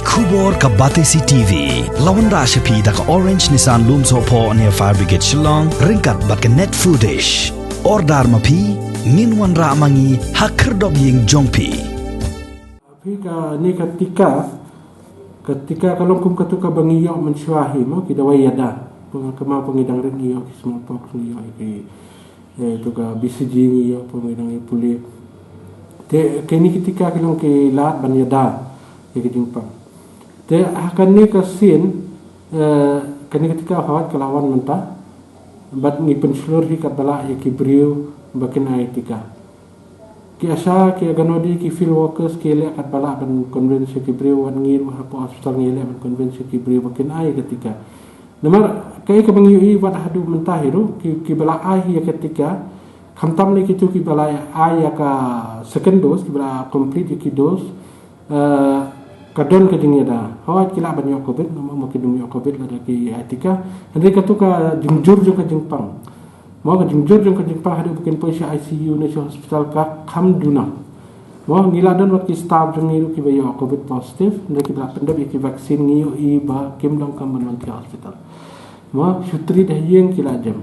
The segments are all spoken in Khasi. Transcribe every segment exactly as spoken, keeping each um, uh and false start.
Khubor ka Batesi T V la wanrah sha phi da ka Orange Nissan Lumsohphoh near Fire Brigade Shillong, ryngkat bad ka Net Foodish. Order ma phi, ngin wanrah ma ngi ha khyrdop ïing jong phi. Phi, kane ka tika, ka tika ka long kum katu kaba ngi ïoh mynshuwa hi mo, ki dawai ïada. Pynga kama pynga dang rit ngi ïoh ki smallpox, ngi ïoh ki, eh, tu ka B C G ngi ïoh, pynga dang ïoh pule. Te kine ki tika ki long ki lad ban ïada ïa ki jingpang. Te ha kane ka sien, eh, kane ka tika hot ka la wan mynta. Bad ngi pynshlur hi katba lah ïa ki briew ba kin ai tika. Ki ASHA, ki Anganwadi, ki field workers ki leh katba lah ban convince ïa ki briew, wat ngi ruh hapoh hospital ngi leh ban convince ïa ki briew ba kin ai ka tika. Namar kaei kaba ngi ïohi wat haduh mynta hi ruh, ki, kiba la ai ïa ka tika, khamtam lei kito kiba la ai ïa ka second dose, kiba la complete ïa ki dose, eh, ka don ka jingïada. Hooid ki lah ban ïoh covid, namar ma ki dum ïoh covid lada ki ai tika. Hynrei katu ka jingjur jong ka jingpang. Mo, ka jingjur jong ka jingpang haduh ba kin poi sha I C U ne sha hospital ka kham duna. Mo, ngi la don wat ki staff jong ngi ruh kiba ïoh covid positive, hynrei kiba la pyndep ïa ki vaccine ngi ïohi ba kim donkam ban wan ki hospital. Mo, shu treat ha ïing ki la jem.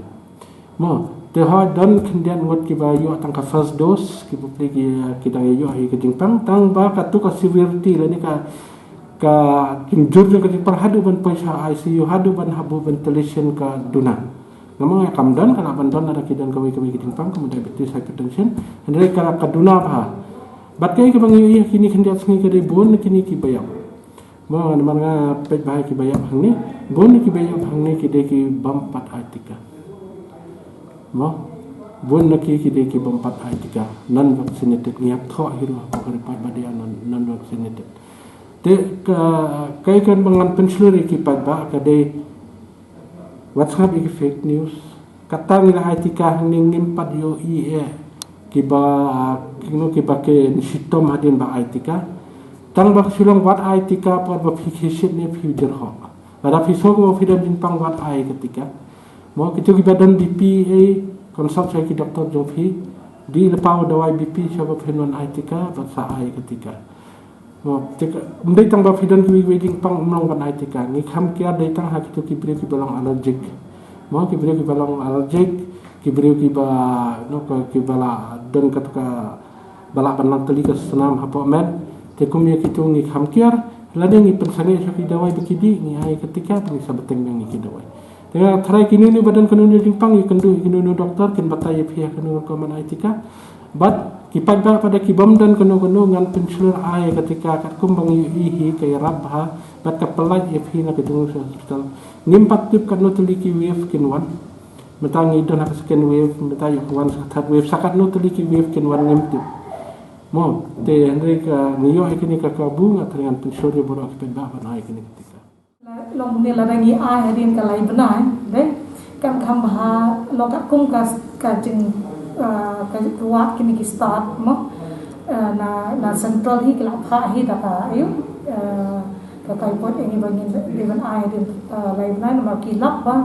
Mo, te hooid don khyndiat ngut kiba ïoh tang ka first dose, kiba plie ki, ki dang ïoh hi ka jingpang, tang ba katu ka severity lane ka, ka jingjur jong ka jingpang haduh ban poi sha I C U, haduh ban habu ventilation ka duna. Namar nga kam don, ka lah ban don lada ki don kawei kawei ka jingpang, kum diabetes, hypertension, hynrei ka, ka duna bha. Bad kaei kaba ngi ïohi ha kine khyndiat sngi ka dei bun na kine kiba ïap. Mo, namar nga peit bha ïa kiba ïap hangne, bun na kiba ïap hangne ki dei ki bym pat ai tika. Mo, bun na ki ki dei ki bym pat ai tika. Non vaccinated, ngi hap thoh hi ruh hapoh ka report ba dei non, non vaccinated. Te ka, kaei kaba ngan pynshlur ïa ki paidbah ka dei, wat sngap ïa ki fake news. Kata ngi la ai tika hangne ngim pat ïohi eh kiba, ah, kino kiba kin shitom hadien ba ai tika. Tang ba ka shu long wat ai tika por ba phi khie shit ne phi jyrhoh. Lada phi sngew ba phi don jingpang wat ai ka tika. Mo, kito kiba don B P, eh, consult sha ki doktor jong phi. Dih lypa u dawai B P sha ba phin wan ai tika, bad sa ai ka tika. Mo, te ka, ym dei tang ba phi don kiwei kiwei jingpang ym long ban ai tika. Ngi kham kiar dei tang ha kito ki briew kiba long allergic. Mo, ki briew kiba long allergic, ki briew kiba, no, ka, kiba la don katu kaba lah ban long tylli ka snam hapoh met. Te kum ïa kito ngi kham kiar, lane ngi pynsangeh sha ki dawai ba ki dih, ngi ai ka tika, te ngi sa bteng biang ïa ki dawai. Te nga tharai kino kino ba don kano kano jingpang, ïakynduh ïa kino kino doktor, kin batai ïa phi ha kano rukom ban ai tika. Bad ki paidbah pat da ki bym don kano kano, ngan pynshlur ai ka tika katkum ba ngi ïohi hi ka ïarap bha, bad ka pyllait ïa phi na ka jong ka hospital. Ngim pat tip katno tylli ki wave kin wan. Mynta ngi don ha ka second wave, mynta ïoh wan sa ka third wave, sa katno tylli ki wave kin wan ngim tip. Mo, te hynrei ka ngi ïoh ïa kine ka kabu, nga tharai ngan pynshlur ïa baroh ki paidbah ban ai kine ki tika. Long ne lada ngi ai hadien ka lai bnai, dei, kan kham bha, long katkum ka, ka jing, ah, ka jing ruat kine ki stad mo. Ah, na, na central hi ki la phah hi da ka, ayu, ah, ka kai pot ïa ngi ba ngin dei ban ai hadien, ah, lai bnai namar ki lap ba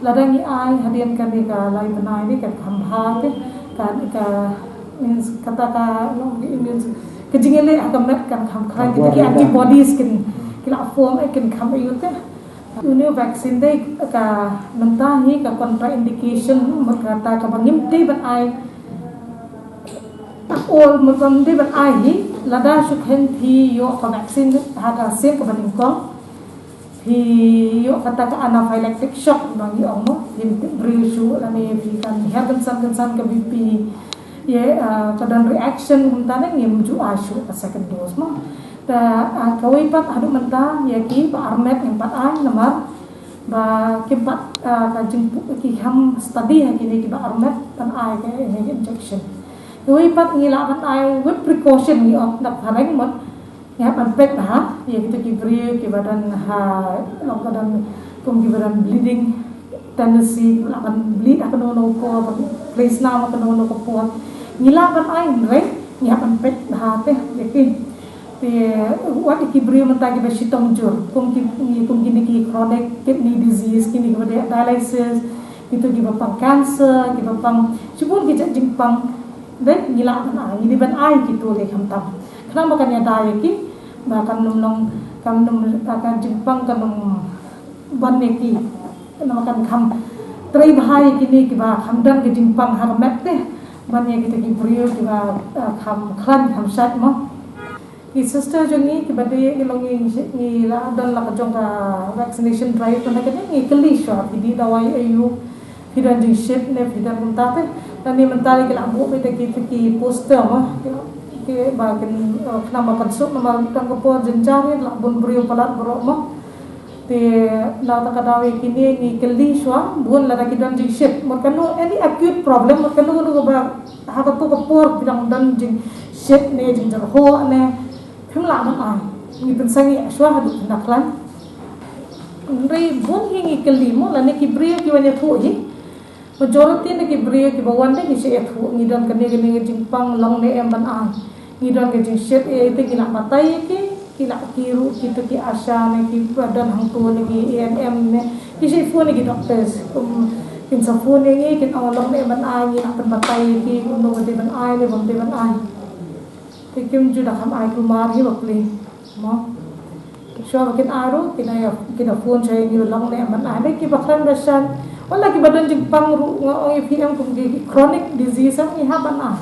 lada ngi ai hadien kane ka lai bnai dei kan kham bha te, ka, ka, means kata ka, long, means ka jingïaleh ha ka met kan kham khlaiñ, kita ki antibodies kin, ki la form, eh, kin kham ayu te. Une u vaccine dei ka, mynta hi ka contraindication, mut kata kaba ngim dei ban ai. Ol, mut ba ngim dei ban ai hi, lada shu khein phi ïoh ka vaccine ha ka sien kaba nyngkong. Phi ïoh kata ka anaphylactic shock ba ngi ong mo, phi briew shuh lane phi kan her kynsan kynsan ka B P. Ïa, ah, ka don reaction kumta ne ngim ju ai shuh ka second dose mo. Te, ah, kawei pat haduh mynta ïa kiba armet ngim pat ai namar ba kim pat, ah, ka jingpynbna, ki kham study ha kine kiba armet ban ai ka, ine ka injection. Kawei pat ngi lah ban ai with precaution, ngi ong da phareng mut ngi hap ban peit bha ïa kito ki briew kiba don ha, long ba don kum kiba don bleeding tendency, kiba lah ban bleed ha kano kano ka por, ban play snam ha kano kano ka por. Ngi lah ban ai hynrei ngi hap ban peit bha te ïa ki. Te wat ïa ki briew mynta kiba shitom jur, kum ki, kum kine ki chronic kidney disease, kine kiba dei dialysis, kito kiba pang cancer, kiba pang shibun ki jait jingpang. Dei, ngi lah ban ai, ngi dei ban ai kito lei khamtam. Khnang ba kan ïada ïa ki, ba kan ym long, Kam nym, ka jingpang kan nym ban ïa ki. Namar kan kham trei bha ïa kine kiba kham don ka jingpang ha ka met te ban ïa kita ki briew kiba, ah, kham khlaiñ kham shait mo. Ki sister jong ngi kiba dei ngi long ngi, ngi la don la ka jong ka vaccination drive, na kane ngi kylli shuwa phi dih dawai aïu, phi don jingshit ne phi don kumta te. Lane mynta ki la buh beit ki, ki poster mo, ki, ki ba kin, eh, khnang ba pynsuk namar tang ka por jynjar ïa la bun briew palat baroh mo. Te na kata ka daw ïa kine ngi kylli shuwa bun lada ki don jingshit. Mut kano any acute problem, mut kano kano ba ha kato ka por ki dang don jingshit ne jingjyrhoh ne, phim lah ban ai. Ngi pynsangeh shuwa haduh phin da khlaiñ. Hynrei bun hi ngi kylli mo lane ki briew ki wan ïathuh hi. Majority na ki briew kiba wan te ki shu ïathuh ngi don kane kane ka jingpang, long ne em ban ai. Ngi don ka jingshit, eh, te ki la batai ïa ki, ki la, ki ruh kita ki ASHA ne kiba don hangto ne ki ANM ne, ki shu phone ïa ki doctors. Kum kin sa phone ïa ngi kin ong long ne em ban ai, ngi la pynbatai ïa ki kumno ba dei ban ai ne bym dei ban ai. Te kim ju da kham ai kulmar hi ba plie mo. Shuwa ba kin ai ruh kin ïa, kin ïa phone sha ngi, long ne em ban ai. Dei kiba khlaiñ ba shait. Wat la kiba don jingpang ruh, nga ong ïa phi em, kum ki chronic disease em, ngi hap ban ai.